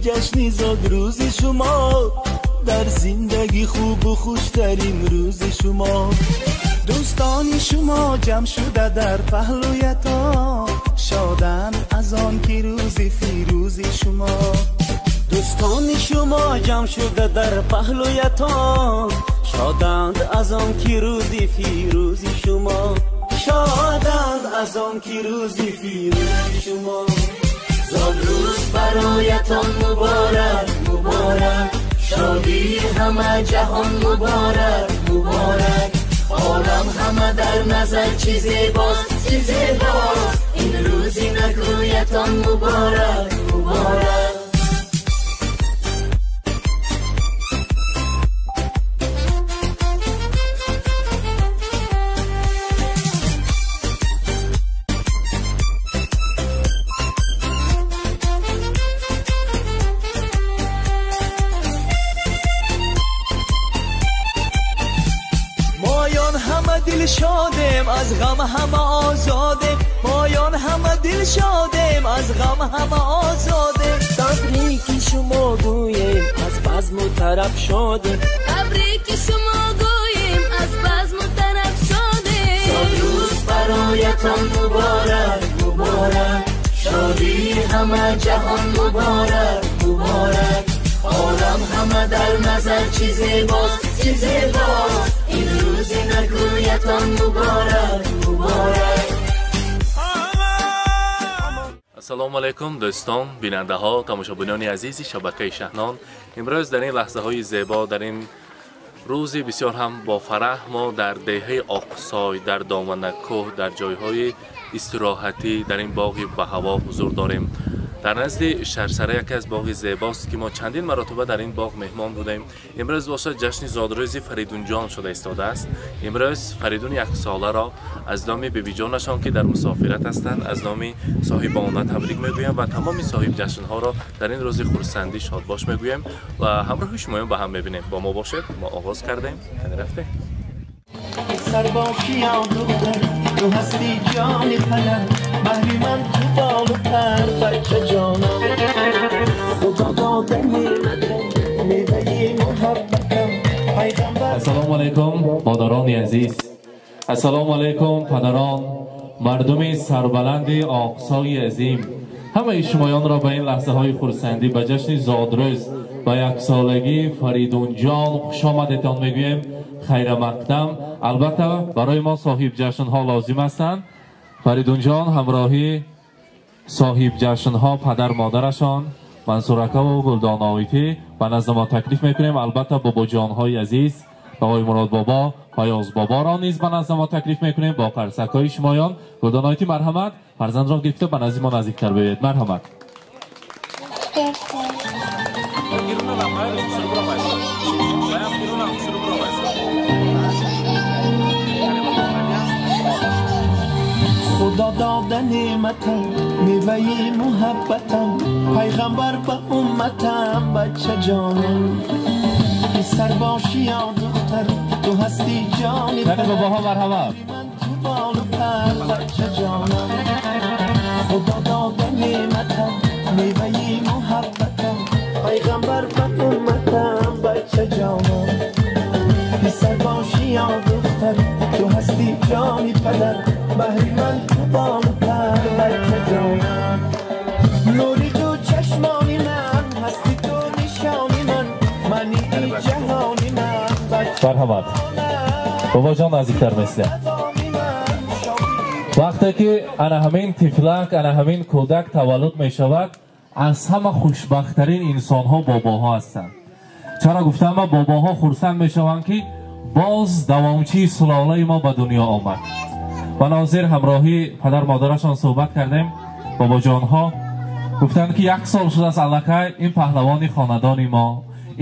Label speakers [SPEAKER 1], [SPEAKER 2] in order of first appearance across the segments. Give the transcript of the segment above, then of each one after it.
[SPEAKER 1] ҷашни зодрӯзи шумо, дар зиндагӣ хубу хуштарин рӯзи шумо.
[SPEAKER 2] Дӯстони шумо ҷамъ шуда дар паҳлӯятон, шоданд аз он ки рӯзи фирӯзи шумо.
[SPEAKER 3] Дӯстони шумо ҷамъ шуда дар паҳлӯятон, шоданд аз он ки рӯзи фирӯзи шумо. Шоданд аз он ки рӯзи фирӯзи шумо.
[SPEAKER 4] Зодрӯз бароятон муборак, муборак, шодии ҳама ҷаҳон муборак, муборак. Олам ҳама дар назар чӣ зебост, чӣ зебост, ин рӯзи накӯятон муборак, муборак.
[SPEAKER 1] Дилшодем аз ғам ҳама озодем, моён ҳама дилшодем аз ғам ҳама озодем.
[SPEAKER 5] Табрики шумо гӯем аз базму тараб шодем,
[SPEAKER 6] табрики шумо гӯем аз базму тараб шодем.
[SPEAKER 4] Зодрӯз бароятон муборак, муборак, шодии ҳама ҷаҳон муборак, муборак. Олам ҳама дар назар чӣ зебост, чӣ зебост, ин рӯзи накӯятон муборак, муборак.
[SPEAKER 7] Ассалому алайкум дӯстон, бинандаҳо, тамошобинони азизи шабакаи Шаҳнон. Имрӯз дар ин лаҳзаҳои зебо, дар ин рӯзи бисёр ҳам бо фараҳ мо дар деҳаи Оқсой, дар Доманакӯҳ, дар ҷойҳои истироҳатӣ, дар ин боғи баҳаво ҳузур дорем. Дар назди Шаршара яке аз боғи зебост ки мо чандин маротиба дар ин боғ меҳмон будем. Имрӯз бошад ҷашни зодрӯзи Фаридунҷон шуда истодааст. Имрӯз Фаридун яксоларо аз номи бибиҷонашон ки дар мусофират ҳастанд, аз номи соҳибона табрик мегӯям ва тамоми соҳиб ҷашнҳоро дар ин рӯзи хурсандӣ шодбош мегӯем ва ҳамроҳи шумоён ба ҳам мебинем. Бо мо бошед, мо оғоз кардем, яъне рафтем.
[SPEAKER 2] Сарбоши духтар, ту ҳасти ҷони падар, баҳри ман ту болу пар, бача ҷонам. Худо дода неъматам, меваи муҳаббатам, пайғамбар.
[SPEAKER 7] Ассалому алайкум модарони азиз, ассалому алайкум падарон, мардуми сарбаланди Оқсои азим. Ҳамаи шумоёнро ба ин лаҳзаҳои хурсандӣ, ба ҷашни зодрӯз, ба яксолагии Фаридунҷон хушомадетон мегӯем. Хайрамақдам. Албатта барои мо соҳиб ҷашнҳо лозим ҳастанд. Фаридунҷон ҳамроҳи соҳиб ҷашнҳо, падар модарашон Мансуракаву Гулдоноитӣ ба назди мо таклиф мекунем. Албатта бобоҷонҳои азиз, бобои Мурод бобо, Фаёз боборо низ ба назди мо таклиф мекунем бо қарсакҳои шумоён. Гулдоноитӣ, марҳамат, фарзандро гирифта ба назди мо наздиктар биёед. Марҳамат.
[SPEAKER 2] Худо дода неъматам, меваи муҳаббатам, пайғамбар ба умматам, бача ҷонам. Писар боши ё духтар, ту ҳасти ҷони
[SPEAKER 7] падар, бобоҳо марҳамат.
[SPEAKER 2] Ман ту болу пар, бача ҷонам. Худо дода неъматам, меваи муҳаббатам, пайғамбар ба умматам, бача ҷонам. Писар боши ё духтар, ту ҳасти ҷони падар, баҳри ман ту болу пар, бача ҷонам. Нури ту чашмони ман, ҳасти ту нишони ман, мани ҷаҳони ман, бача
[SPEAKER 7] Марҳамат, бобоҷон, наздиктар месиям. Вақте ки ана ҳамин тифлак, ана ҳамин кӯдак таваллуд мешавад, аз ҳама хушбахттарин инсонҳо бобоҳо ҳастанд. Чаро гуфтам? Ба бобоҳо хурсанд мешаванд ки боз давомчии сулолаи мо ба дунё омад. Ба нозир ҳамроҳи падар модарашон суҳбат кардем. Бобоҷонҳо гуфтанд ки як сол шудааст аллакай ин паҳлавони хонадони мо,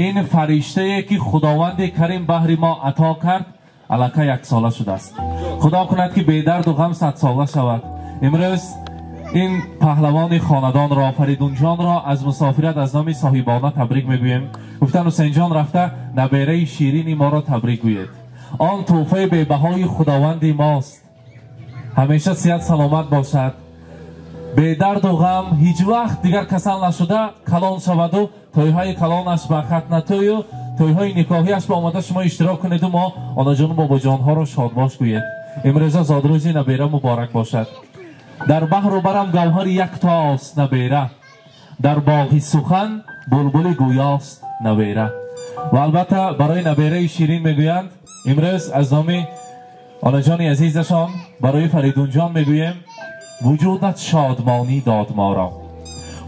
[SPEAKER 7] ин фариштае ки худованди карим баҳри мо ато кард, аллакай яксола шудааст. Худо кунад ки бедарду ғам садсола шавад. Имрӯз ин паҳлавони хонадонро, Фаридунҷонро аз мусофират аз номи соҳибона табрик мегӯем. Гуфтан, Ҳусейнҷон, рафта набераи ширини моро табрик гӯед. Он тӯҳфаи бебаҳои худованди мост. Ҳамеша сиҳат саломат бошад. Бедарду ғам ҳеҷ вақт дигар касал нашуда калон шаваду тӯйҳои калонаш ба хатнатӯю тӯйҳои никоҳиаш ба омада шумо иштирок кунеду мо онаҷону бобоҷонҳоро шодбош гӯед. Имрӯза зодрӯзи набера муборак бошад. Дар баҳру барам гавҳари яктост набера, дар боғи сухан булбули гӯёст набера. Ва албатта барои набераи ширин мегӯянд имрӯз аз номи онаҷони азизашон барои Фаридунҷон мегӯем: вуҷудат шодмонӣ дод моро,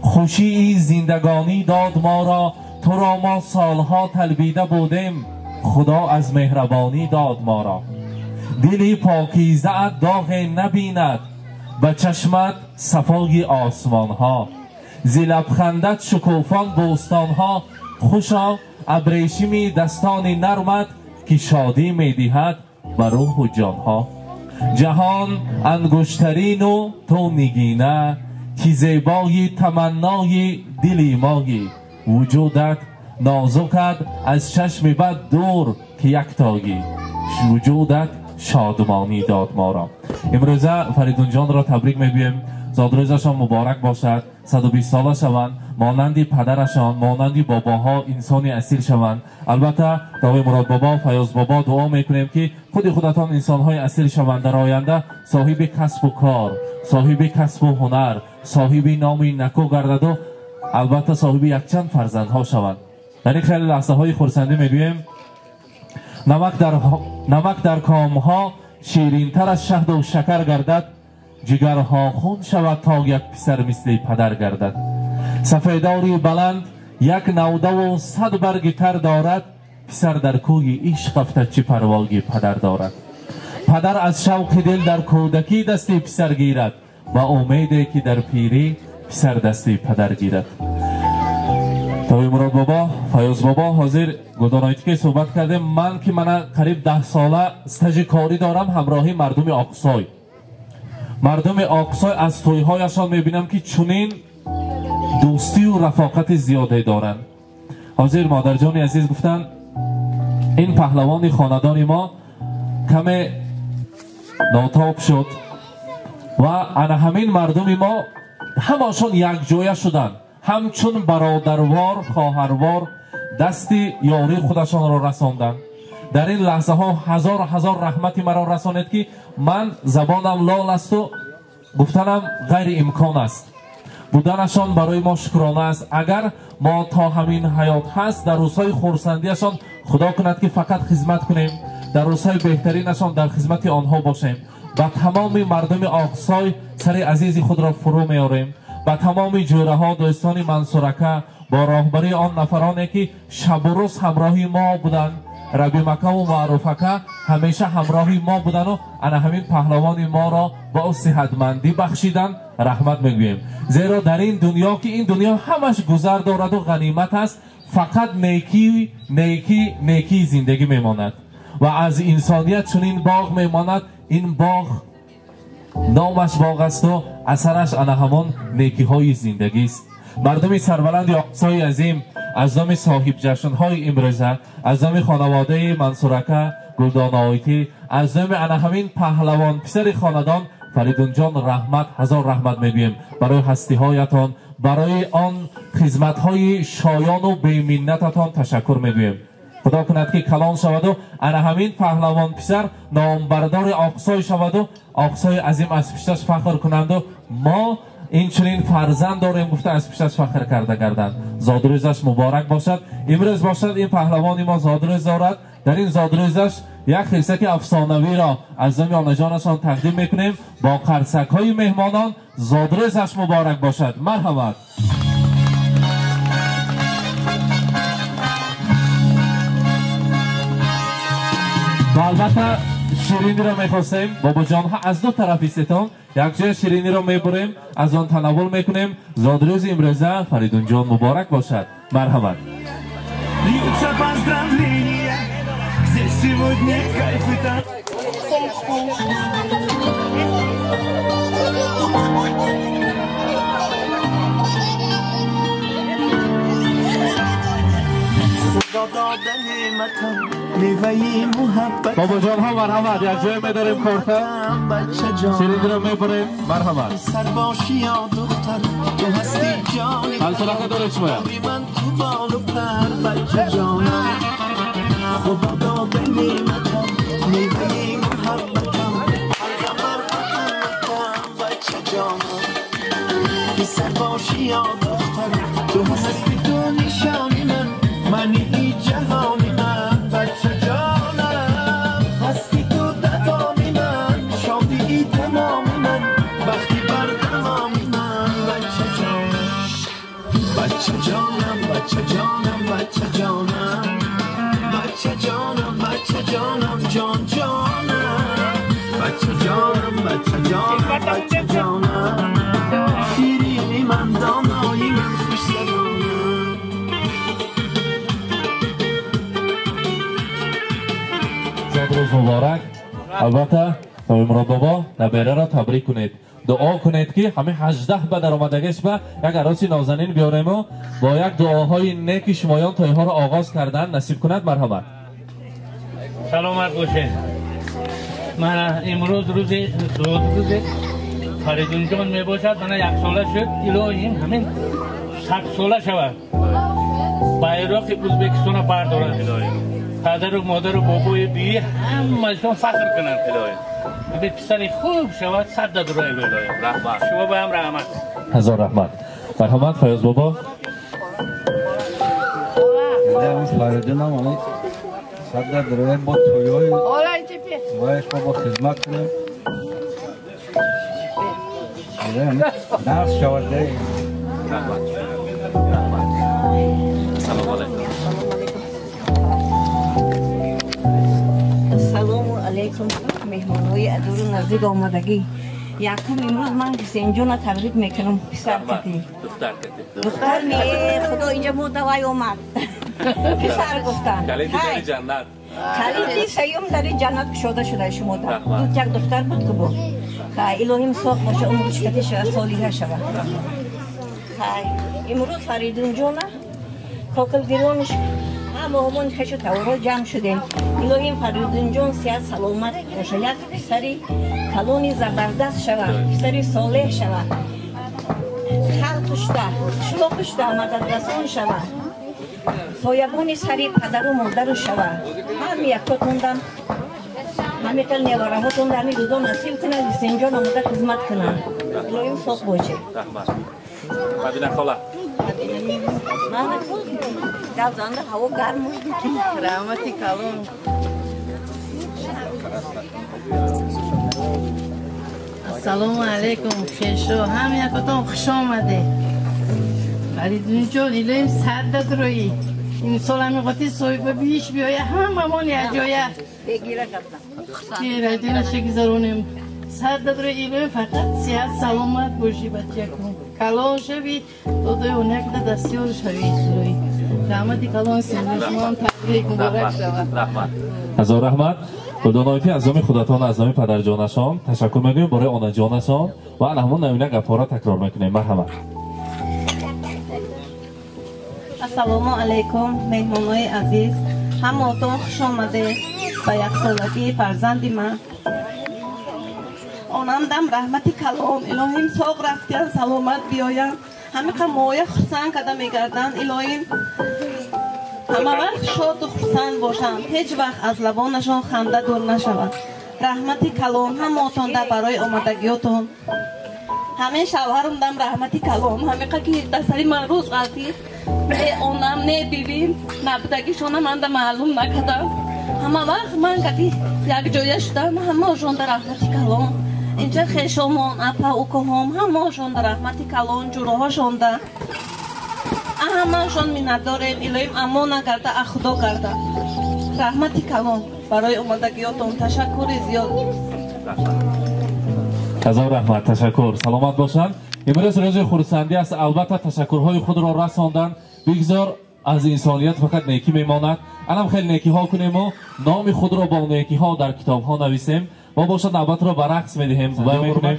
[SPEAKER 7] хушии зиндагонӣ дод моро, туро мо солҳо талбида будем, худо аз меҳрабонӣ дод моро. Дили покизаат доғе набинад, ба чашмат сафои осмонҳо, зи лабхандат шукуфон бӯстонҳо, хушо абрешими дастони нармат, ки шодӣ медиҳад ба рӯҳу ҷонҳо. Ҷаҳон ангуштарину ту нигина, ки зебои таманнои дили моӣ, вуҷудат нозукат аз чашми бад дур, ки яктоӣ, вуҷудат шодмонӣ дод моро. Имрӯза Фаридунҷонро табрик мегӯем, зодрӯзашон муборак бошад, 120 сола шаванд, монанди падарашон, монанди бобоҳо инсони асил шаванд. Албатта довои Мурод бобо, Фаёз бобо дуо мекунем, ки худи худатон инсонҳои асил шаванд, дар оянда соҳиби касбу кор, соҳиби касбу ҳунар, соҳиби номи наку гардаду албатта соҳиби якчанд фарзандҳо шаванд. Дар ин хеле лаҳзаҳои хурсандӣ мегӯем: намак дар комҳо ширинтар аз шаҳду шакар гардад, ҷигарҳо хун шавад то як писар мисли падар гардад. Сафедори баланд як навдаву 100 барги тар дорад, писар дар кӯи ишқ афтад, чӣ парвоги падар дорад. Падар аз шавқи дил дар кӯдакӣ дасти писар гирад, ба умеде ки дар пирӣ писар дасти падар гирад. Тои Мурод бобо, Фаёз бобо, ҳозир гулдоноитӣ ки суҳбат кардем, ман ки мана қариб 10 сола стажи корӣ дорам ҳамроҳи мардуми Оқсой. Мардуми Оқсой аз тӯйҳояшон мебинам, ки чунин дӯстию рафоқати зиёде доранд. Ҳозир модарҷони азиз гуфтанд, ин паҳлавони хонадони мо каме нотоб шуд ва ана ҳамин мардуми мо ҳамашон якҷоя шуданд, ҳамчун бародарвор, хоҳарвор дасти ёрии худашонро расонданд. Дар ин лаҳзаҳо ҳазор ҳазор раҳмати маро расонед, ки ман забонам лол асту гуфтанам ғайриимкон аст. Буданашон барои мо шукрона аст. Агар мо то ҳамин ҳаёт ҳаст, дар рӯзҳои хурсандиашон худо кунад, ки фақат хизмат кунем, дар рӯзҳои беҳтаринашон дар хизмати онҳо бошем. Ба тамоми мардуми Оқсой сари азизи худро фурӯ меорем, ба тамоми ҷӯраҳо, дӯстони Мансурака, бо роҳбарии он нафароне, ки шабу рӯз ҳамроҳи мо буданд, Рабимакаву Маъруфака ҳамеша ҳамроҳи мо будану ана ҳамин паҳлавони моро ба ӯ сиҳатмандӣ бахшиданд, раҳмат мегӯем. Зеро дар ин дунё, ки ин дунё ҳамаш гузар дораду ғанимат аст, фақат некӣ, некӣ, некии зиндагӣ мемонад ва аз инсоният чунин боғ мемонад. Ин боғ номаш боғ асту асараш ана ҳамон некиҳои зиндагист. Мардуми сарбаланди Оқсои азим аз номи соҳибҷашнҳои имрӯза, аз номи хонаводаи Мансурака, Гулдоноитӣ, аз номи ана ҳамин паҳлавон писари хонадон Фаридунҷон раҳмат, ҳазор раҳмат мегӯем барои ҳастиҳоятон, барои он хизматҳои шоёну беминнататон ташаккур мегӯем. Худо кунад, ки калон шаваду ана ҳамин паҳлавон писар номбардори Оқсой шаваду Оқсои азим аз пишташ фахр кунанду мо инчунин фарзанд дорем гуфта аз пишташ фахр карда гарданд. Зодрӯзаш муборак бошад. Имрӯз бошад ин паҳлавони мо зодрӯз дорад. Дар ин зодрӯзаш як хирсаки афсонавиро аз номи онаҷонашон тақдим мекунем бо қарсакҳои меҳмонон. Зодрӯзаш муборак бошад. Марҳамат. Ва албатта шириниро мехостем бобоҷонҳо аз ду тарафи сетон якҷоя шириниро мебурем, аз он танаввул мекунем. Зодрӯзи имрӯза Фаридунҷон муборак бошад. Марҳамат.
[SPEAKER 2] Льются поздравления, здесь сегодня кайф и танцы. Худо дода неъматам, меваи муҳаббатам.
[SPEAKER 7] Бобоҷонҳо марҳамат, як ҷое медорем корта, ширинро мебарем, марҳамат.
[SPEAKER 2] Писар бошӣ ё духтар, ту ҳастӣ ҷони
[SPEAKER 7] ҳалсалака доред шумоя.
[SPEAKER 2] Ман ту болу пар, бача ҷонам. Худо дода неъматам, меваи муҳаббатам, пайғамбар ба умматам, бача ҷонам. Писар бошӣ ё духтар, ту ҳастӣ ту нишони ман, мани ҷаҳони ман, бача ҷонам. Ҳастӣ ту давоми ман, шодии тамоми ман, бахти бар тамоми ман, бача ҷонам. Бача ҷонам, бача ҷонам, бача ҷонам, бача ҷонам, бача ҷонам, ҷон ҷонам, бача ҷонам, бача ҷонам, бача ҷонам, ширини ман, донои ман, хушсадоям.
[SPEAKER 7] Рӯз муборак. Албатта Мурод бобо набераро табрик кунед, дуо кунед ки ҳамин 18 ба даромадагиш ба як ароси нозанин биёрему бо як дуоҳои неки шумоён тойҳоро оғоз кардан насиб кунад. Марҳамат.
[SPEAKER 8] Саломат бошед. Мана имрӯз рӯзи рӯзи Фаридунҷон мебошад. Мана яксола шуд. Илоҳим ҳамин 100 сола шавад, байроқи Ӯзбекистонро бардорад. Падару модару бобои бии ҳамашон фахр кунанд. Илоҳим писари хуб шавад, сад дадуро илоҳим.
[SPEAKER 7] Раҳмат.
[SPEAKER 8] Шумо ба ҳам раҳмат.
[SPEAKER 7] Ҳазор раҳмат. Марҳамат Фаёз бобо.
[SPEAKER 9] Фаридунам сад дадуро бо тӯйҳои бояш мо бо хизмат кунем. Нағз шавад.
[SPEAKER 7] Раҳмат. Салому алайкум.
[SPEAKER 10] Салому алайкум меҳмонҳои адуру наздик омадагӣ. Якум имрӯз ман Ҳусейнҷонро табрик мекунам. Писар кати.
[SPEAKER 7] Духтар кати.
[SPEAKER 10] Духтар не, худо инҷа мо давай омад. Писар гуфтан.
[SPEAKER 7] Калиди дари ҷаннат.
[SPEAKER 10] Калиди сеюм дари ҷаннат кушода шуда шумо да. Ду як духтар буд ки буд. Хай, илоҳим соғ боша, умриш кати шава, солиҳа шава. Хай, имрӯз Фаридунҷона кокилгирониш ҳама ҳамон хешу таворо ҷамъ шудем. Илоҳим Фаридунҷон сиҳат саломат боша, як писари калони забардаст шава, писари солеҳ шава, халқ шуда, қишлоқ шуда, мадаdraсон шава, соябони сари падару модару шава. Ҳами якотондам ҳами қил невараҳотонда ҳами рӯзо насиб кунад, Ҳусейнҷон омода хизмат кунад. Илоҳим соғ боше.
[SPEAKER 7] Раҳмат. Мадина хола.
[SPEAKER 10] Гавзанда ҳаво гарм.
[SPEAKER 11] Раҳмати калон. Ассалому алайкум хешо, ҳам якотон хуш омадед. Фаридунҷон, илоҳим сад дадроӣ. Имсол ҳамин қати соҳиба биш биёя, ҳамамон якҷоя. Радинаша гузаронем. Сад дадроӣ, илоҳим фақат сиҳат саломат бошӣ бачакун. Калон шавӣ, додои онякда дастёр шавӣ. Раҳмати калон синда, шумоам табрик муборак шавад.
[SPEAKER 7] Раҳмат. Ҳазор раҳмат. Гулдонои аз номи худатон, аз номи падарҷонашон ташаккур мегӯем барои онаҷонашон ва ана ҳамон намуна гапҳоро такрор мекунем. Марҳамат.
[SPEAKER 11] Ассалому алайкум меҳмонои азиз, ҳамаотон хуш омадед ба яксолагии фарзанди ман. Онамдам раҳмати калон, илоҳим соғ рафтиян, саломат биёянд. Ҳамиқа моя хурсанд карда мегарданд. Илоҳим ҳама вақт шоду хурсанд бошанд, ҳеҷ вақт аз лабонашон ханда дур нашавад. Раҳмати калон ҳамаотонда барои омадагиётон. Ҳамин шавҳарумдам раҳмати калон, ҳамиқа ки дар сари ман рӯз ғалтид, не онам, не бибим, набудагишона манда маълум накардам. Ҳама вақт ман кати якҷоя шудам, ҳамаошонда раҳмати калон. Инҷа хешомон, апа, укоҳом, ҳамаошонда раҳмати калон, ҷуроҳошонда. Ҳамаошон миннатдорем. Илоҳим амон накарда, а худо карда. Раҳмати калон барои омадагиётон, ташаккури зиёд.
[SPEAKER 7] Ҳазор раҳмат, ташаккур. Саломат бошанд. Имрӯз рӯзи хурсандӣ аст. Албатта ташаккурҳои худро расонданд. Бигзор аз инсоният фақат некӣ мемонад. Анам хеле некиҳо кунему номи худро бо некиҳо дар китобҳо нависем. Мо бошад навбатро ба рақс медиҳем. Мекунем.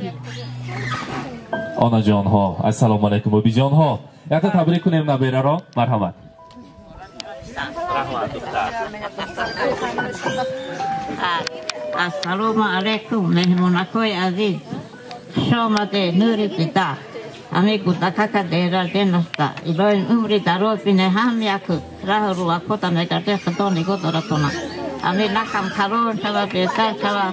[SPEAKER 7] Онаҷонҳо, ассалому алайкум бобиҷонҳо. Якта табрик кунем набераро. Марҳамат. Раҳмат, духтар.
[SPEAKER 12] Ассалому алайкум, меҳмонакҳои азиз. Хуш омаде, нури дида. Ҳамин кӯдакака дерарде наста. Илоҳим умри дароз бине, ҳам яку раҳу рӯакота мегарде, Худо нигоҳ доратона. Ҳамин накам калон шава, беҳтар шава,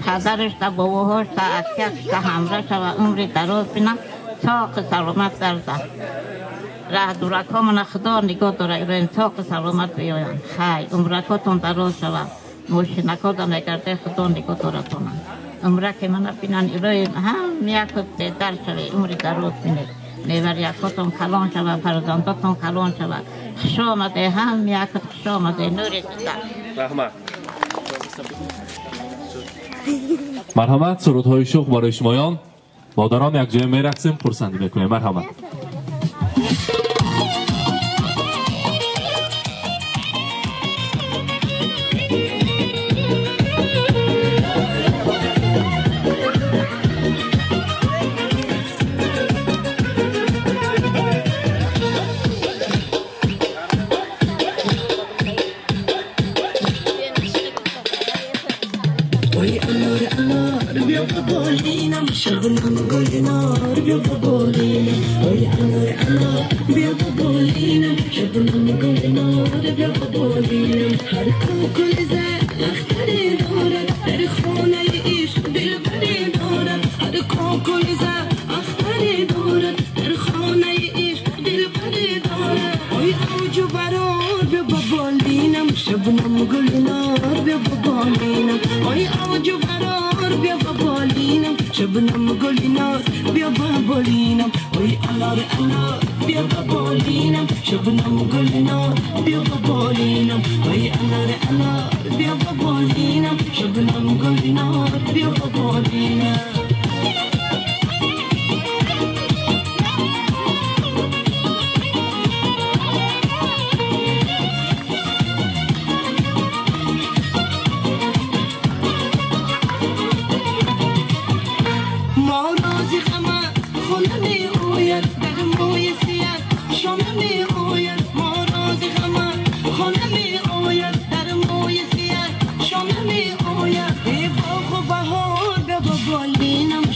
[SPEAKER 12] падарашта, бобоҳошта, акякшта ҳамра шава, умри дароз бина, соқи саломат гарда. Раҳ дуракҳомона Худо нигоҳ дора, илоҳим соқи саломат биёянд. Хай, умракотон дароз шава, мошинакода мегарде, Худо нигоҳ доратона. Умраке мана бинан, илоҳим ҳам яку беҳтар шаве, умри дароз бинед. Неварякотон калон шава, фарзандотон калон шава. Хуш омаде, ҳам яку хуш омаде, нури дида.
[SPEAKER 7] Раҳмат. Марҳамат, сурудҳои шӯх барои шумоён. Модарон якҷоя мерақсем, хурсандӣ мекунем. Марҳамат.
[SPEAKER 2] شبنم گلنار بیا بالینم، آی انار انار بیا بالینم، شبنم گلنار بیا بالینم. هر کوکل زد اختری دارد، در خانه عشق دلبری دارد. هر کوکل زد اختری دارد، در خانه عشق دلبری دارد. آی اوج و برار بیا بالینم، شبنم گلنار بیا بالینم، آی اوج و برار بیا بالینم، شبنم گلنار بیا بالینم، آی انار انار بیا بالینم، شبنم گلنار بیا بالینم، آی انار انار بیا بالینم، شبنم گلنار بیا بالینم.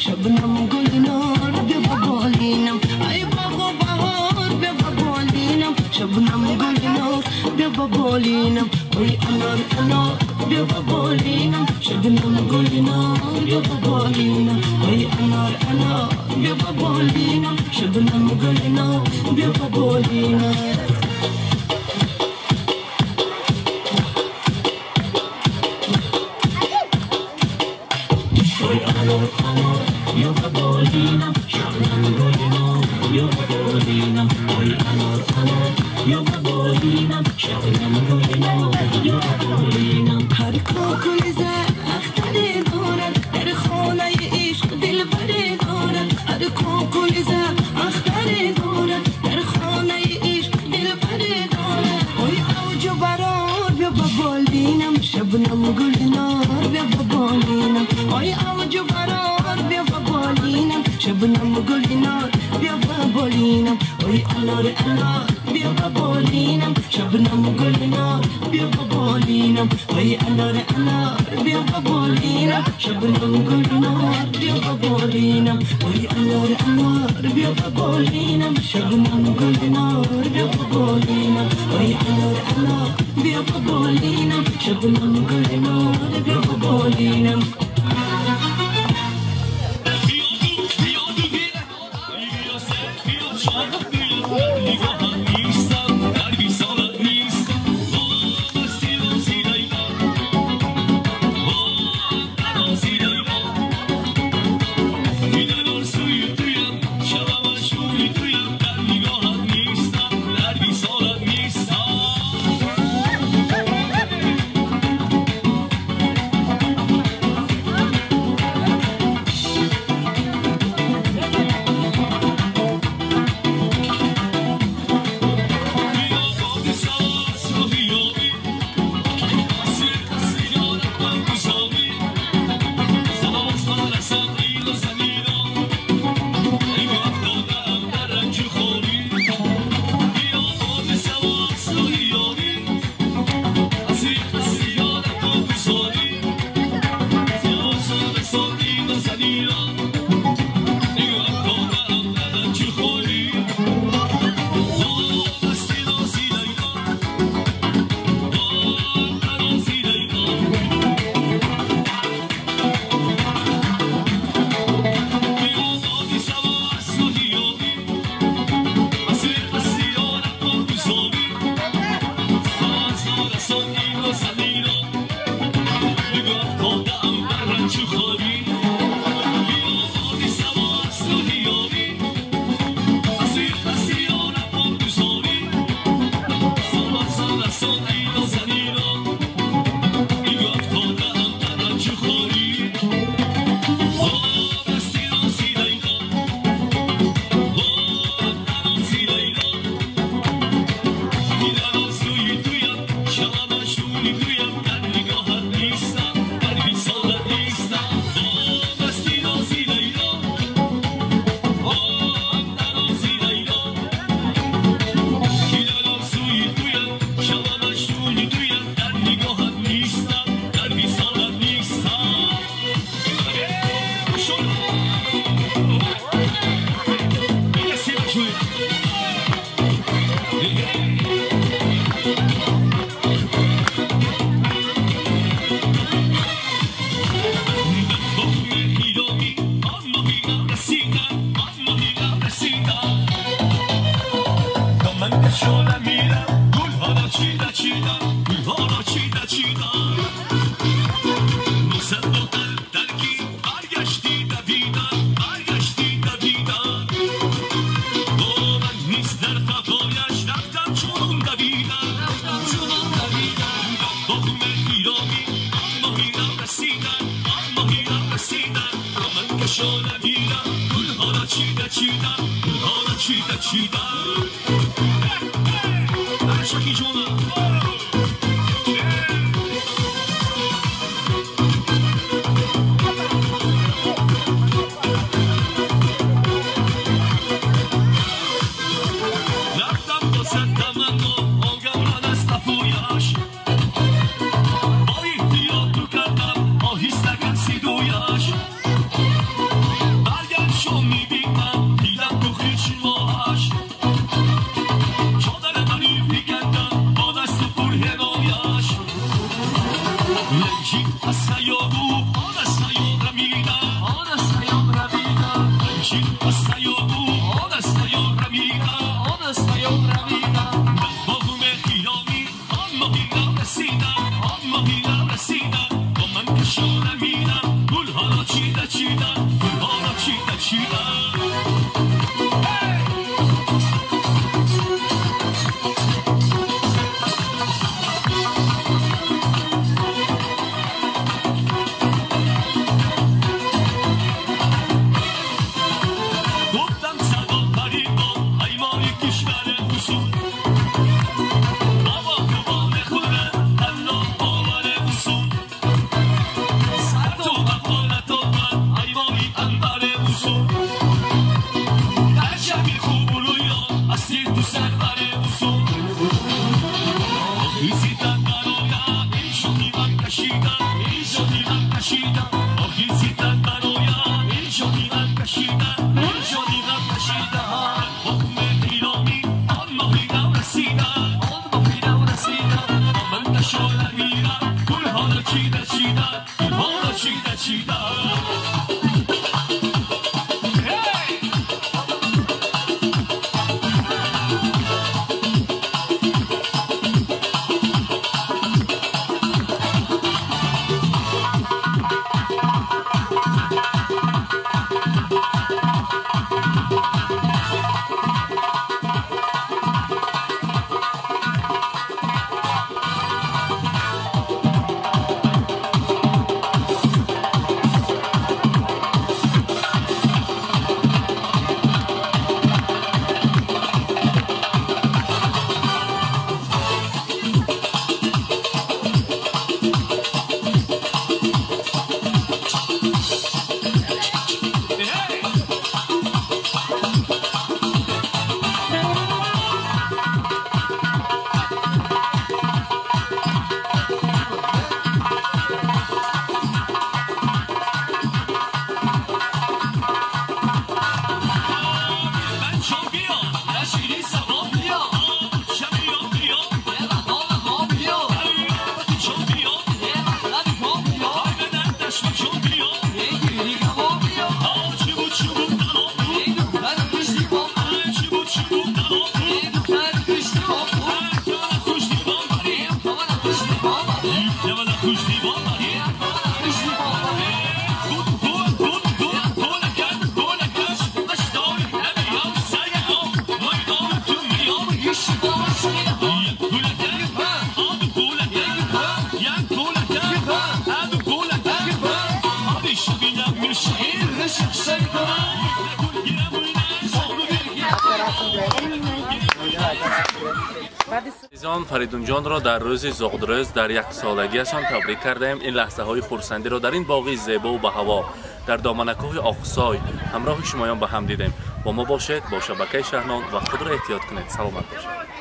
[SPEAKER 2] شبنم گلنار بیا بالینم، ای باغ و بهار بیا بالینم، شبنم گلنار بیا بالینم، ای انار انار بیا بالینم، شبنم گلنار بیا بالینم، ای انار انار بیا بالینم، شبنم گلنار بیا بالینم. هر کوکل زد اختری دارد، در خانه عشق دلبری دارد. هر کوکل زد اختری دارد، در خانه عشق دلبری دارد. آی اوج و برار بیا بالینم، شبنم گلنار بیا بالینم، آی اوج و برار بیا بالینم، شبنم گلنار بیا بالینم، آی انار انار بیا بالینم، شبنم گلنار بیا بالینم، آی انار انار بیا بالینم، شبنم گلنار بیا بالینم، آی انار انار بیا بالینم، شبنم گلنار بیا بالینم، آی انار انار بیا بالینم، شبنم گلنار بیا بالینم.
[SPEAKER 7] Азизон, Фаридунҷонро дар рӯзи зодрӯз дар яксолагиашон табрик кардаем. Ин лаҳзаҳои хурсандиро дар ин боғи зебову баҳаво дар доманакӯҳи Оқсой ҳамроҳи шумоён ба ҳам дидем. Бо мо бошед, бо шабакаи Шаҳнон ва худро эҳтиёт кунед. Саломат бошед.